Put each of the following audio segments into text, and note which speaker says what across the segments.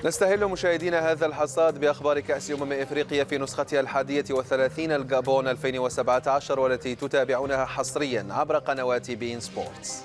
Speaker 1: نستهل مشاهدينا هذا الحصاد بأخبار كأس إفريقيا في نسختها 31 الجابون 2017 والتي تتابعونها حصريا عبر قنوات بين سبورتس.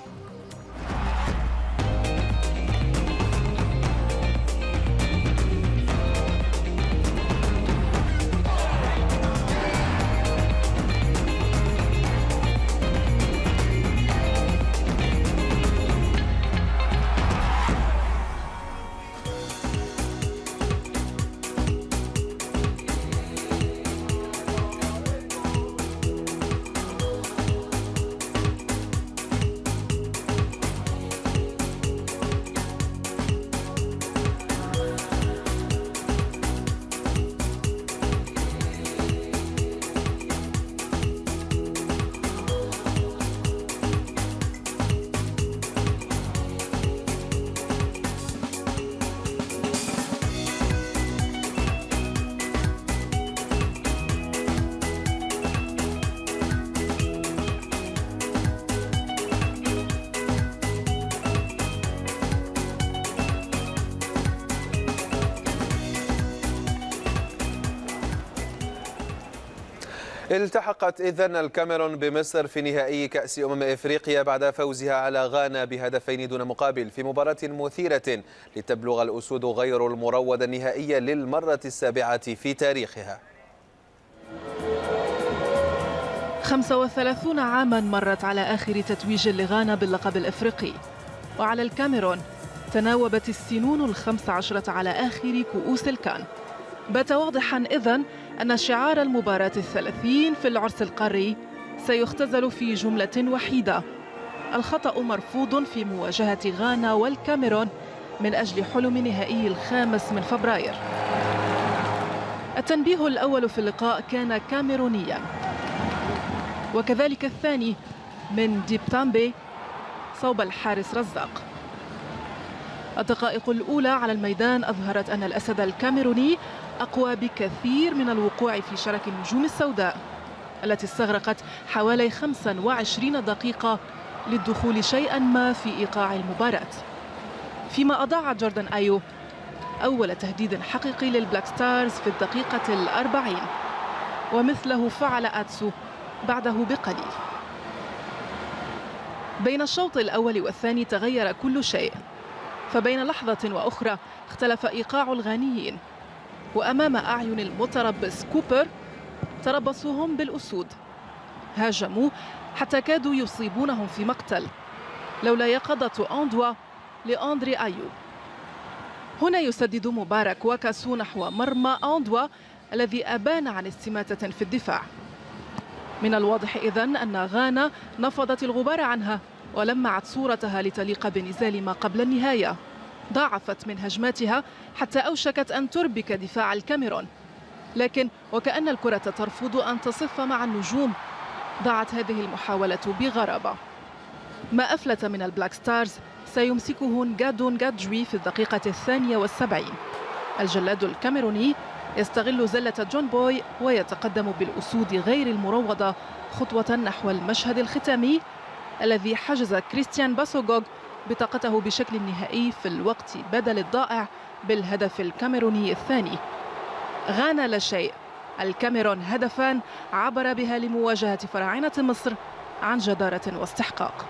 Speaker 1: التحقت إذن الكاميرون بمصر في نهائي كأس إفريقيا بعد فوزها على غانا بهدفين دون مقابل في مباراة مثيرة لتبلغ الأسود غير المروضة النهائية للمرة السابعة في تاريخها.
Speaker 2: 35 عاما مرت على آخر تتويج لغانا باللقب الإفريقي، وعلى الكاميرون تناوبت السنون ال15 على آخر كؤوس الكان. بات واضحا إذن أن شعار المباراة 30 في العرس القاري سيختزل في جملة وحيدة: الخطأ مرفوض في مواجهة غانا والكاميرون من أجل حلم نهائي 5 فبراير. التنبيه الأول في اللقاء كان كاميرونيا، وكذلك الثاني من ديب تامبي صوب الحارس رزاق. الدقائق الأولى على الميدان أظهرت أن الأسد الكاميروني أقوى بكثير من الوقوع في شرك النجوم السوداء التي استغرقت حوالي 25 دقيقة للدخول شيئا ما في إيقاع المباراة، فيما أضاع جوردان أيو أول تهديد حقيقي للبلاك ستارز في الدقيقة 40، ومثله فعل أتسو بعده بقليل. بين الشوط الأول والثاني تغير كل شيء، فبين لحظة وأخرى اختلف إيقاع الغانيين، وأمام أعين المتربص كوبر تربصوا هم بالأسود، هاجموا حتى كادوا يصيبونهم في مقتل لولا يقظة أندوا لأندري أيو. هنا يسدد مبارك وكاسو نحو مرمى أندوا الذي أبان عن استماتة في الدفاع. من الواضح إذن أن غانا نفضت الغبار عنها ولمعت صورتها لتليق بنزال ما قبل النهاية. ضاعفت من هجماتها حتى أوشكت أن تربك دفاع الكاميرون، لكن وكأن الكرة ترفض أن تصف مع النجوم ضاعت هذه المحاولة بغرابة. ما أفلت من البلاك ستارز سيمسكه نغادو نغادجوي في الدقيقة 72. الجلاد الكاميروني يستغل زلة جون بوي ويتقدم بالأسود غير المروضة خطوة نحو المشهد الختامي الذي حجز كريستيان باسوغوغ بطاقته بشكل نهائي في الوقت بدل الضائع بالهدف الكاميروني الثاني. غانا لا شيء، الكاميرون هدفان عبر بها لمواجهة فراعنة مصر عن جدارة واستحقاق.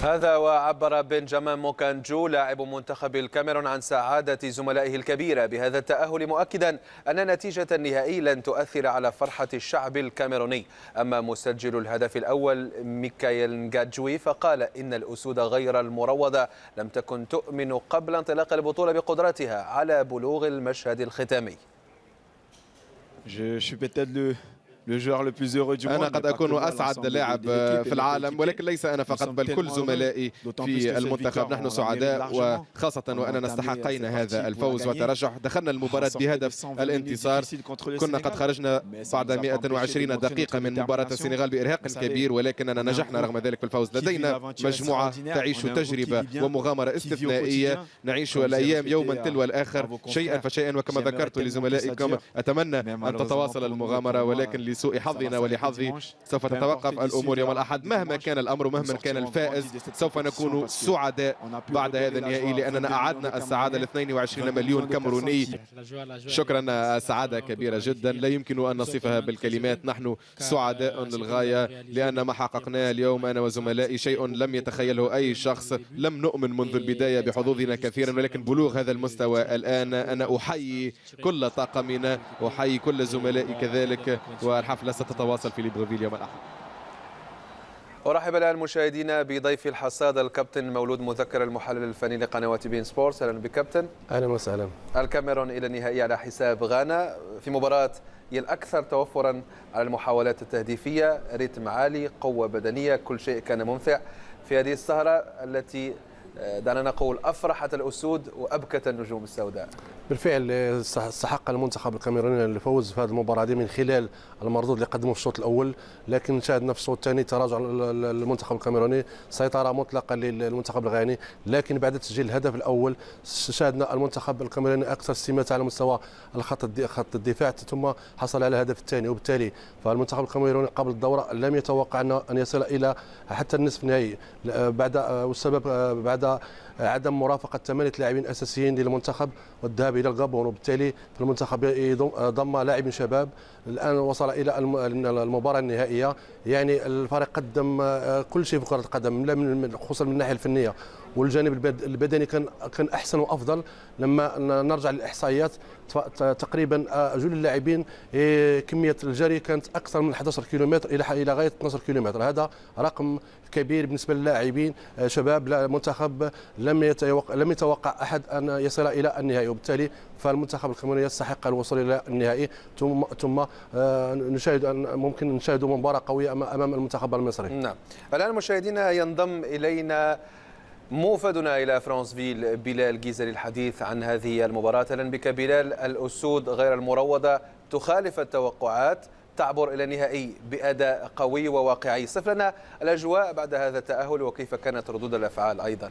Speaker 1: هذا وعبر بنجامين موكانجو لاعب منتخب الكاميرون عن سعادة زملائه الكبيرة بهذا التأهل، مؤكدا أن نتيجة النهائي لن تؤثر على فرحة الشعب الكاميروني. أما مسجل الهدف الأول ميكايل نغادجوي فقال إن الأسود غير المروضة لم تكن تؤمن قبل انطلاق البطولة بقدرتها على بلوغ المشهد الختامي.
Speaker 3: أنا قد أكون أسعد لاعب في العالم، ولكن ليس أنا فقط بل كل زملائي في المنتخب. نحن سعداء، وخاصة وأننا استحقينا هذا الفوز والترشح. دخلنا المباراة بهدف الانتصار. كنا قد خرجنا بعد 120 دقيقة من مباراة السنغال بإرهاق كبير، ولكننا نجحنا رغم ذلك بالفوز. لدينا مجموعة تعيش تجربة ومغامرة استثنائية، نعيش الأيام يوما تلو الآخر شيئا فشيئا، وكما ذكرت لزملائكم أتمنى أن تتواصل المغامرة، ولكن لسوء حظنا ولحظي سوف تتوقف الأمور يوم الأحد. مهما كان الأمر ومهما كان الفائز سوف نكون سعداء بعد هذا النهائي، لأننا أعدنا السعادة ل 22 مليون كاميروني. شكرا، سعادة كبيرة جدا لا يمكن أن نصفها بالكلمات. نحن سعداء للغاية لأن ما حققناه اليوم أنا وزملائي شيء لم يتخيله أي شخص. لم نؤمن منذ البداية بحظوظنا كثيرا، ولكن بلوغ هذا المستوى الآن أنا أحيي كل طاقمنا، أحيي كل زملائي كذلك، والحفلة ستتواصل في ليبروفيل يوم الأحد.
Speaker 1: أرحب الآن مشاهدينا بضيفي الحصاد الكابتن مولود مذكر المحلل الفني لقنوات بين سبورتس. أهلا بكابتن.
Speaker 4: أهلا وسهلا.
Speaker 1: الكاميرون إلى النهائي على حساب غانا في مباراة هي الأكثر توفرا على المحاولات التهديفية، ريتم عالي، قوة بدنية، كل شيء كان ممتع في هذه السهرة التي دعنا نقول أفرحت الأسود وأبكت النجوم السوداء.
Speaker 4: بالفعل استحق المنتخب الكاميروني الفوز في هذه المباراة من خلال المردود اللي قدمه في الشوط الأول، لكن شاهدنا في الشوط الثاني تراجع المنتخب الكاميروني، سيطرة مطلقة للمنتخب الغاني، لكن بعد تسجيل الهدف الأول شاهدنا المنتخب الكاميروني أكثر استماتة على مستوى خط الدفاع، ثم حصل على الهدف الثاني، وبالتالي فالمنتخب الكاميروني قبل الدورة لم يتوقع أن يصل إلى حتى النصف النهائي، والسبب بعد عدم مرافقة 8 لاعبين أساسيين للمنتخب والذهاب إلى الغابون، وبالتالي المنتخب ضم لاعبين شباب. الآن وصل إلى المباراة النهائية، يعني الفريق قدم كل شيء في كرة القدم، خصوصا من الناحية الفنية، والجانب البدني كان أحسن وأفضل. لما نرجع للإحصائيات تقريبا جل اللاعبين كمية الجري كانت أكثر من 11 كيلومتر إلى غاية 12 كيلومتر. هذا رقم كبير بالنسبة للاعبين شباب. المنتخب لم يتوقع أحد أن يصل إلى النهائي، وبالتالي فالمنتخب الكاميروني يستحق الوصول إلى النهائي. ثم ممكن نشاهد مباراة قوية أمام المنتخب المصري.
Speaker 1: نعم. الآن مشاهدينا ينضم إلينا موفدنا إلى فرانسفيل بلال جيزة للحديث عن هذه المباراة. أهلا بك بلال. الأسود غير المروضة تخالف التوقعات، تعبر إلى النهائي بأداء قوي وواقعي. صف لنا الأجواء بعد هذا التأهل وكيف كانت ردود الأفعال أيضا.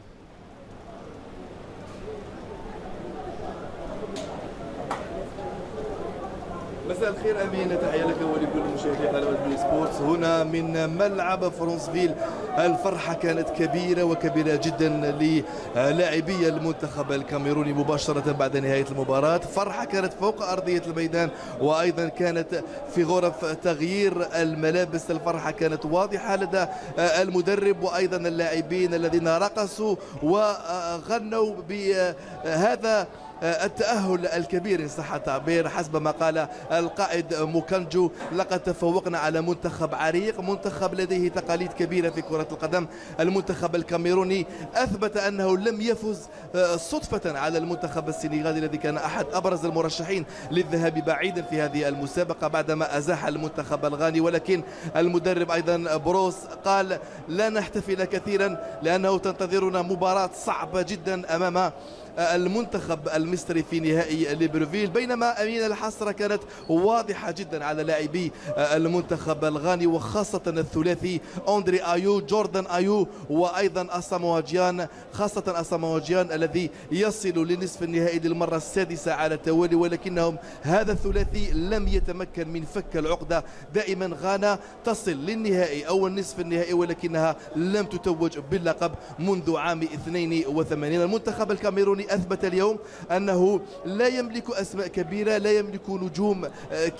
Speaker 5: مساء الخير أمين، تحية لك ولكل مشاهدي قنوات بي سبورتس هنا من ملعب فرانسفيل. الفرحة كانت كبيرة وكبيرة جدا للاعبي المنتخب الكاميروني مباشرة بعد نهاية المباراة. فرحة كانت فوق أرضية الميدان وأيضا كانت في غرف تغيير الملابس. الفرحة كانت واضحة لدى المدرب وأيضا اللاعبين الذين رقصوا وغنوا بهذا التأهل الكبير إن صح التعبير. حسب ما قال القائد موكانجو لقد تفوقنا على منتخب عريق، منتخب لديه تقاليد كبيرة في كرة القدم. المنتخب الكاميروني أثبت أنه لم يفز صدفة على المنتخب السنغالي الذي كان أحد أبرز المرشحين للذهاب بعيدا في هذه المسابقة بعدما أزاح المنتخب الغاني. ولكن المدرب أيضا بروس قال لا نحتفل كثيرا لأنه تنتظرنا مباراة صعبة جدا أمام المنتخب المصري في نهائي ليبروفيل. بينما أمين الحسرة كانت واضحة جدا على لاعبي المنتخب الغاني وخاصة الثلاثي أندري أيو، جوردان أيو، وأيضا أساموا جيان، خاصة أساموا جيان الذي يصل لنصف النهائي للمرة السادسة على التوالي. ولكنهم هذا الثلاثي لم يتمكن من فك العقدة. دائما غانا تصل للنهائي أو النصف النهائي ولكنها لم تتوج باللقب منذ عام 82. المنتخب الكاميروني أثبت اليوم أنه لا يملك أسماء كبيرة، لا يملك نجوم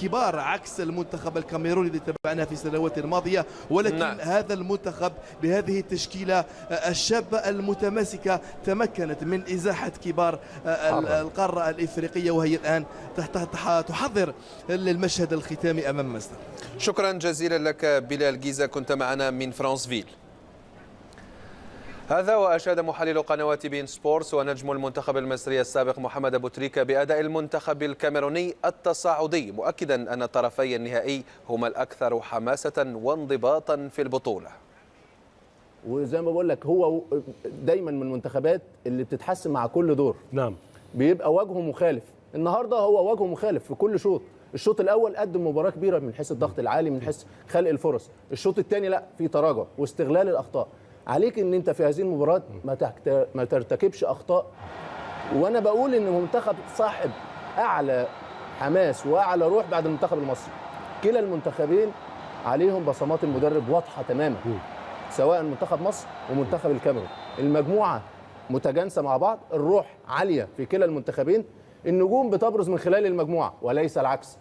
Speaker 5: كبار عكس المنتخب الكاميروني الذي تابعناه في السنوات الماضية. ولكن هذا المنتخب بهذه التشكيلة الشابة المتماسكة تمكنت من إزاحة كبار القارة الإفريقية، وهي الآن تحضر للمشهد الختامي أمام مصر.
Speaker 1: شكرا جزيلا لك بلال جيزة، كنت معنا من فرانسفيل. هذا وأشاد محلل قنوات بين سبورتس ونجم المنتخب المصري السابق محمد أبو تريكة بأداء المنتخب الكاميروني التصاعدي، مؤكدا أن طرفي النهائي هما الأكثر حماسة وانضباطا في البطولة.
Speaker 6: وزي ما بقول لك هو دايما من المنتخبات اللي بتتحسن مع كل دور.
Speaker 4: نعم.
Speaker 6: بيبقى وجهه مخالف. النهارده هو وجهه مخالف في كل شوط. الشوط الاول قدم مباراه كبيره من حيث الضغط العالي، من حيث خلق الفرص. الشوط الثاني لا، في تراجع واستغلال الاخطاء. عليك ان انت في هذه المباراه ما ترتكبش اخطاء. وانا بقول ان المنتخب صاحب اعلى حماس واعلى روح بعد المنتخب المصري. كلا المنتخبين عليهم بصمات المدرب واضحه تماما، سواء منتخب مصر ومنتخب الكاميرون. المجموعه متجانسه مع بعض، الروح عاليه في كلا المنتخبين. النجوم بتبرز من خلال المجموعه وليس العكس.